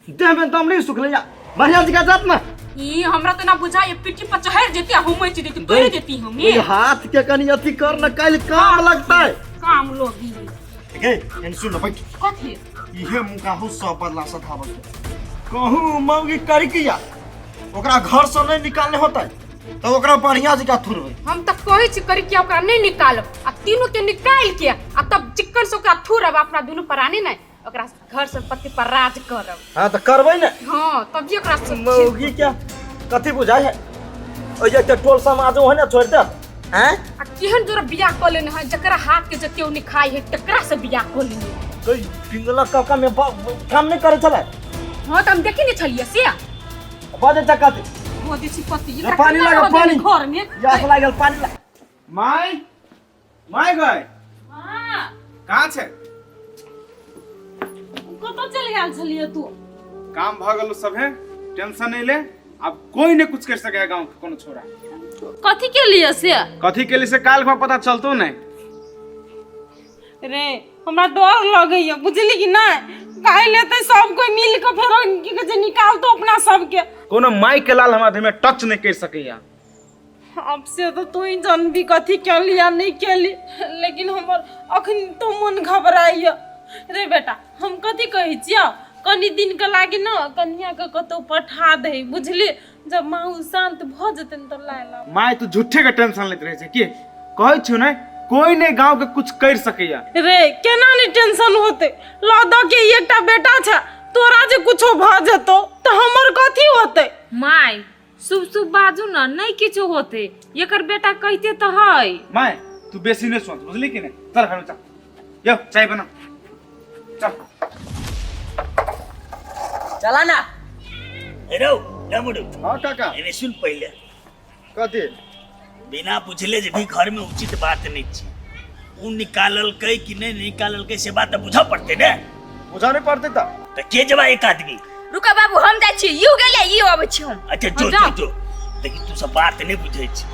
देह में दम नहीं सुखलैया बढ़िया जगह जात ना। ई हमरा तो ना बुझाय, पीठी पर चढ़ जेती आ हम जेती तोड़ जेती हम। ओहि हाथ के कनी अथी कर न, काल्हि काम लगतै। काम लोगी। गे एन सुन बैठ। कथी? इहे मुका हो सब बदला सधाबक के। कहूँ मौगी करिकिया ओकरा घर से नहीं निकालने होतै तऽ ओकरा बढ़िया जकाँ थुरबै। हम तऽ कहै छी करी के ओकरा नहीं निकालब आ तीनों के निकाल के आ तब चिक्कन से ओकरा थुरब, अपना दुनू प्राणी नहीं ओकरा घर संपत्ति पर राज करब। हाँ तऽ करबै ने। हाँ तभी ओकरा से मौगी के कथी बुझाइ है, ओहि जे टोल समाज ओहने छोड़ि देत हैं। आ केहन जोरा बियाह कऽ लेने है, जकरा हाथ के जे केओ नहीं खाइ है तकरा से बियाह कऽ लेने है। कोई पिंगला काका में काम नहीं करे छलै। हाँ तऽ हम देखी नहीं छलियै से। बजे तक कथी बजै छी कथी? ले पानी एकरा लागा, केना रहऽ पानी। देने घर में? यास लागल पानी ला। माय माय गए। हाँ। कहाँ छै? कतऽ चलि गेल छलियै तू? काम भऽ गेल सभे, टेंशन नहीं ले, अब कोई नहीं कुछ कर सके है गांव के कोनो छोरा। कथी के लिए से? कथी के लिए से काल को पता चलतो नहीं। रे हमरा डर लगैया बुझली कि नहीं, काल्हि एतै सब कोई मिल के फेरो की कहै छै निकालतो अपना सबके। कोनो माई के लाल हमरा देह में टच नहीं कर सकैया। अब से तो तू ही जानबी कथी केली या नहीं केली, लेकिन हमर अखन तो मन घबराइया। रे बेटा हम कथी कहै छियौ, कनी दिन के लागी न कन्या के कतौ पठा दे बुझली, जब माहौल शांत भऽ जेतै तऽ लाय लाब। माय तू झूठे के टेंशन लेत रहे छै की कहै छियौ ने, कोई नहीं गांव के कुछ कर सकैया। रे केना नहीं टेंशन होते, लऽ दऽ के ई एकटा बेटा छै, तोरा जे कुछो भऽ जेतौ तऽ हमर कथी होते? माय शुभ शुभ बाजू न, नहीं किछो होते, एकर बेटा कहते तऽ है। माय तू बेसी नहीं सोच बुझली कि नहीं, चल घर में चल, यो चाय बना चल। चला ना। रौ डमरू। हाँ काका। एने सुन पहिले। कथी? बिना पूछले जे भी घर में उचित बात नहीं छी, उ निकाललकै कि नहीं निकाललकै से बात बुझऽ पड़तै ने। बुझऽ नहीं पड़तै तऽ? तऽ के जेबा एक आदमी? रुका बाबू हम जाइ छी, you गेलै you अबै छी हम। अच्छा जो जो जो, लेकिन तू सब बात नहीं बुझै छी,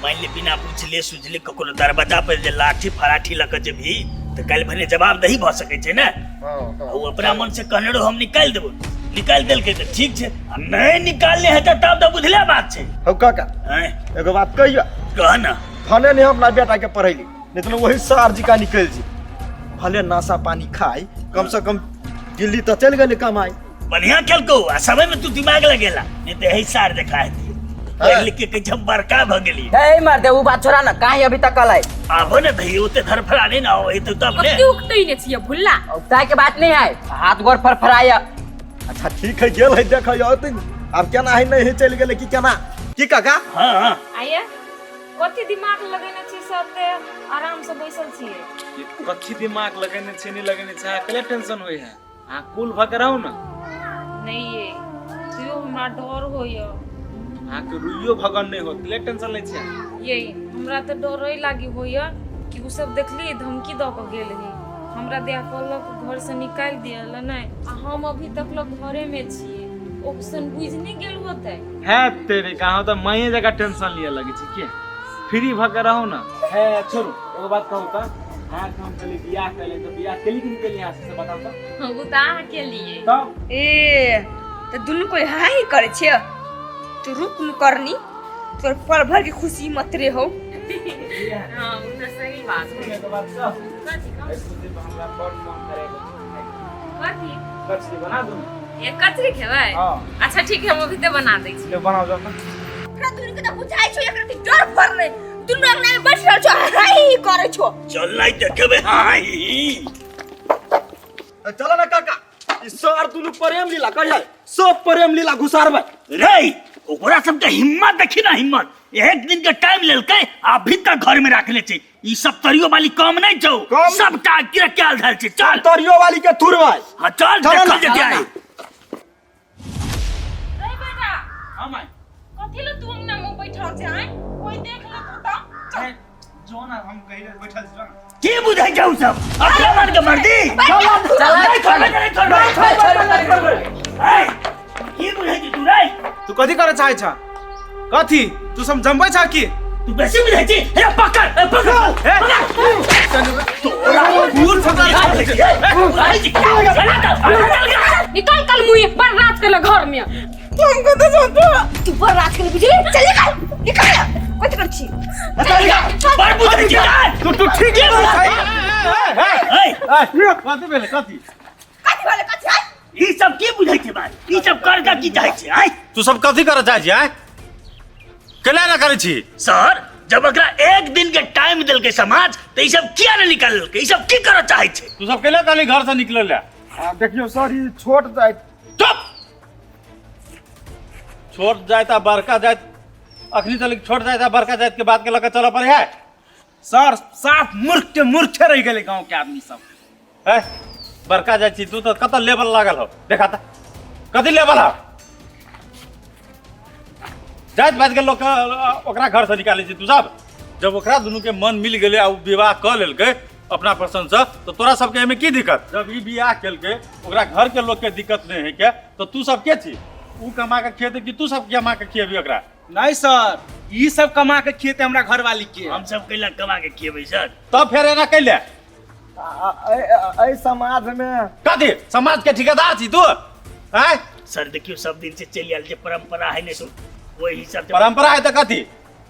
मान ले बिना पूछले सुझले ककरो दरवाजा पर जे लाठी फराठी लऽ कऽ जेबही तऽ काल्हि भने जवाबदेही भऽ सकै छै ने। आ ओ अपना मन से कहने रहो हम निकालि देबो, निकालि देलकै तऽ ठीक छै, आ नहीं निकालने हेतै तब तऽ बुझले बात छै। हौ काका। आँय? एगो बात कहियो। कह ना। भने नहीं अपना बेटा के पढ़ैली, नहीं तो वही सार जी का निकल जी, भले नाशा पानी खाई कम से कम दिल्ली तो चल गए कमाई। बढ़िया केलको, आ समय में तू दिमाग लगेला, नहीं तो यही सार देखा है पढ़ लिख के कहीं हम बड़का भ गेली। ए मार दे उ बात छोड़ा ना, काहे अभी तक कल है? आबो ने भई ओते धरफड़ा नहीं ना होई तो तब ने। कते उकतै ने छियै भुल्ला। उकताए के बात नहीं है, हाथ गोर फरफराया। अच्छा ठीक है गेल है देखो औतिन अब केना है नहीं है चल गेले की केना की काका? हां हां। आइए कथी दिमाग लगेने छी सब ते आराम से बैसल छियै। ये कथी दिमाग लगेने छी नहीं लगेने छी, अहाँ कले टेंशन होय है, अहाँ कुल भऽ के रहू ना। नहीं ये तैयो हमरा डर होइया। अहाँ के रुइयो भगन नहीं होत, कले टेंशन लै छियै? ये हमरा तऽ डर लागी होइया कि उ सब देखली धमकी दऽ के गेल है, हमरा दिया कहलक घर से निकालि दियल नहीं, आ हम अभी तक लोग घरे में छियै, ऑप्शन बुझि नहीं गेल होतै। है तेरे का हम तऽ माये जगह टेंशन लिअ लगै छै, के फ्री भऽ के रहू ना। है छोड़ू एगो बात कहू तऽ, अहाँ के हम कहली बियाह कैले तऽ बियाह केली कि नहीं केली अहाँ से बताउ तऽ? हाँ, उ तऽ अहाँ केलियै। तब? ए तऽ दुनू कोई हाँ ही करै छियै, तू रुक नु करनी, तोर पल भर के खुशी मत रे हो। हाँ उ तऽ सही बात है। एगो बात कह। कथी कहू? एहि खुशी पर हमरा बड़ मन करे। कथी? कचरी बना दू। ये कचरी खेबै? हाँ। अच्छा ठीक है हम अभी ते बना दै छी। ले बनाओ जाओ तऽ। हमरा दुनू के तऽ बुझाइ छौ एकरा तऽ डर पड़लै, दुनू अंगना में बैठ रहल छौ हाय करै छौ। चल नहीं देखेबे हाय। चलो ना काका, ई सर दुनू प्रेम लीला करियै, सब प्रेम लीला घुसारबै। रे ओकरा सबके हिम्मत देखी ना, हिम्मत एक दिन के टाइम लेलकै आ अभी तक घर में राखले छै। ई सब तरियो वाली कम नहीं छौ, कम? सबटा गिर के आल धल छै। चल तरियो वाली के थुरबै। हां चल, चलो ना, देखल जेतै चलो आइ। ना। रे बेटा। हां my. कथी ले तू अंगना में बैठल छै आइ, कोई देख लेतौ तऽ? चल जो ना हम कहि रहे बैठल छी ना। की बुझै छौ सब अपना मन के मर्दी? चला नहीं छोड़बै, नहीं छोड़बै, छोड़बै, छोड़बै। ए, की बुझै छी तू रे? तू कथी करे चाहै छ? कथी तू सब जमबै छ की? तू बेसी बुझै छी। हे पकड़, ए पकड़, पकड़ तोरा दूर निकल कल मुई बड़ रात के घर में। हम कत जातो? तू बड़ रात के बुझली, चल निकल निकल, कथि कर छी? बड़ बुझै छी तू, तू ठीक है? कथी भेलै? कथी कथी भेलै? कथी है ई सब? की बुझै छै भाई ई सब कर के की चाहै छै? आय तू सब कथी करऽ चाहै छी? आय केना ना करै छी? सर, जब एकरा एक दिन के टाइम देलकै समाज तऽ ई सब किया नहि निकाललकै? ई सब की करऽ चाहै छै? तू सब केना कहली घर से निकलल ले? आ देखियौ सर, ई छोट जाइत। चुप! छोट जाइत आ बड़का जाइत, अखनी तक छोट जाइत आ बड़का जाइत के बात के लऽ के चलऽ पड़े है? सर, साफ मूर्ख के मूर्खे रहि गेलै गांव के आदमी सब। है बड़का जाइत छी तू तऽ कतऽ लेबल लागल हो? देखा तऽ कथी लेबल हो? जाइत भाइत के लोक ओकरा घर से निकालै छी तू सब। जब ओकरा दुनू के मन मिल गेलै आ ओ विवाह कऽ लेलकै अपना पसंद से, तऽ तोरा सबके एहिमे की दिक्कत? जब ई बियाह केलकै, ओकरा घर के लोग के दिक्कत नहीं है के, तऽ तू सब के छी? ऊ कमा के खिएतै कि तू सब कमा के खिएबी ओकरा? नहीं सर, ई सब कमा के खिएते हमरा घरवाली के। हम सब कैला कमा के खिएबै सर? तब फेर एना कैले? एहि समाज में कथी समाज के ठेकेदार छी तू? आँय सर, देखियौ, सब दिन से चलि आयल जे परंपरा है ने, सो ओहि हिसाब से। परंपरा है तऽ कथी?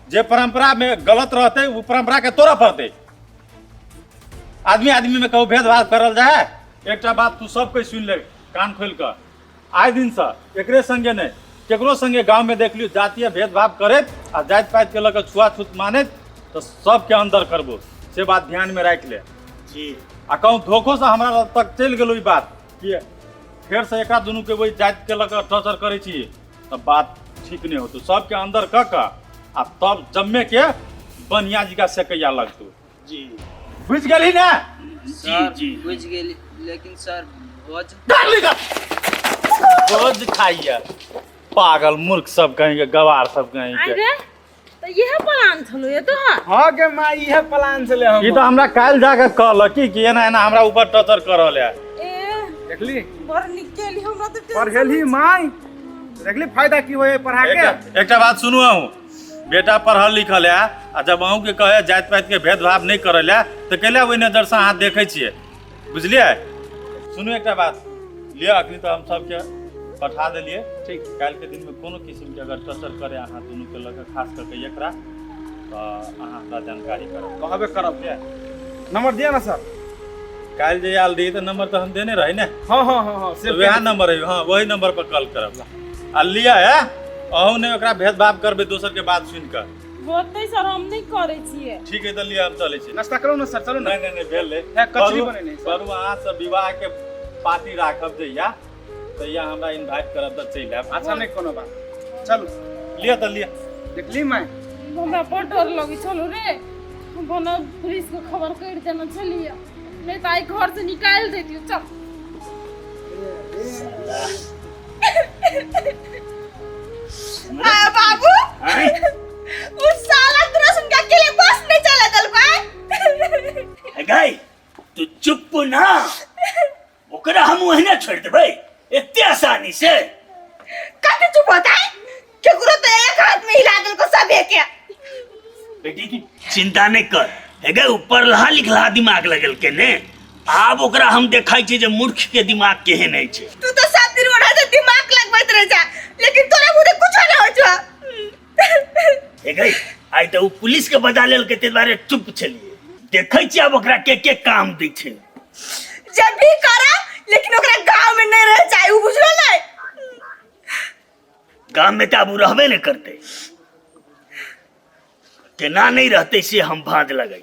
जे परंपरा में गलत रहतै ओ परंपरा के तोड़ऽ पड़तै। आदमी आदमी में कहू भेदभाव करल जाय है? एकटा बात तू सबके सुनि ले कान खोलि कऽ, आइ दिनसँ एकरे संगे नहि, केकरो संगे गाँव में देख लियौ जातीय भेदभाव करैत आ जाति पाति के लऽ कऽ छुआछूत मानैत, तऽ सबके अंदर करबो, से बात ध्यान में राखि ले। जी। आ कहूँ धोखोसँ हमरा तक चलि गेलो ई बात कि फेरसँ एकरा दुनूके ओहि जातिके लऽ कऽ टॉर्चर करै छी, तऽ बात ठीक नहि होतौ। सबके अंदर कऽ कऽ आ तब जम्मे के बनिया जी का सेकैया लगतौ। जी। बुझि गेलही ने? जी जी, बुझि गेली, लेकिन सर भोज भोज खाइए पागल मूर्ख सब कहीं के, गवार सब कहीं के। अरे तऽ इएह प्लान छलो ये तोहर? हाँ के माँ, इहे प्लान छलै हम। ई तऽ हमरा काल्हि जाके कहलक कि एना एना हमरा ऊपर टॉर्चर कर रहल है। ए देखली, बड़ नीक केली, हमरा तऽ टेंशन। पढ़ेली माय, देखली फायदा की होय पढ़ा के? एकटा बात सुनू, अहूँ बेटा पढ़ल लिखल है आ जब अहूँके कहे जाति पाति के भेदभाव नहि करल है, तऽ कैला ओहि नजरसँ अहाँ देखै छियै? बुझलियै? सुनू एकटा बात, लिअ अखनी तऽ हम सबके पठा देलियै। ठीक। काल्हिके दिनमे कोनो किसिमके अगर टचर करे अहाँ दुनूके लऽ कऽ, खास कऽ के एकरा, तऽ अहाँ हमरा जानकारी करब। कहबे करब। नंबर दिया ना सर। काल्हि जे आयल रही तऽ नंबर तऽ हम देने रही ने? हाँ हाँ हाँ हाँ तऽ वएह नंबर है। हाँ, वही नंबर पर कॉल करब। आ लिअ है, अहूँ नहि ओकरा भेदभाव करबै दोसरके बात सुनि कऽ। होतै सर, हम नहि करै छियै। ठीक है, तऽ लिअ, हम चलै छी। नाश्ता करू ना सर, चलू ना। नहि नहि नहि, भेल है, कचरी बनेने है। बरू अहाँ सब विवाह के पार्टी राखब जहिया तहिया हमरा इन्वाइट करब तऽ चलि आयब। अच्छा, नहीं कोनो बात, चलू। लिअ तऽ लिअ। देखली माय? हमरा बड़ डर लगै छलो रे, बना पुलिस के खबर कर देना छलियै, नहीं तऽ आइ घर से निकालि देतियो। चल। आ बाबू, आँय? उस साला तोरा सुन के अकेले बस नहीं चला दल भाई। गई तू चुप ना, ओकरा हम ओहिना छोड़ि देबै एते आसानी से? कथी चुप होता है? केकरो तो एक हाथ में हिला देलको सब के। बेटी, तू चिंता नहीं कर। हे गे, ऊपर लहा लिखला दिमाग लगल के ने, आब ओकरा हम देखै छी जे मूर्ख के दिमाग केहन होइ छै। तू तो सब दिन ओढ़ा से दिमाग लगबैत रह जा, लेकिन तोरा मुझे कुछ नहीं हो छो। हे गई, आइ तऽ ओ पुलिस के बजा लेलकै, ताहि दुआरे चुप छलियै। देखै छी आब ओकरा के के काम दै छै। जब भी करा, लेकिन ओकरा गांव में नहीं रह जाए, उ बुझलो नहीं? गाम में तऽ आब ओ रहबे नहि करतै। केना नहि रहतै से हम भाँज लगै।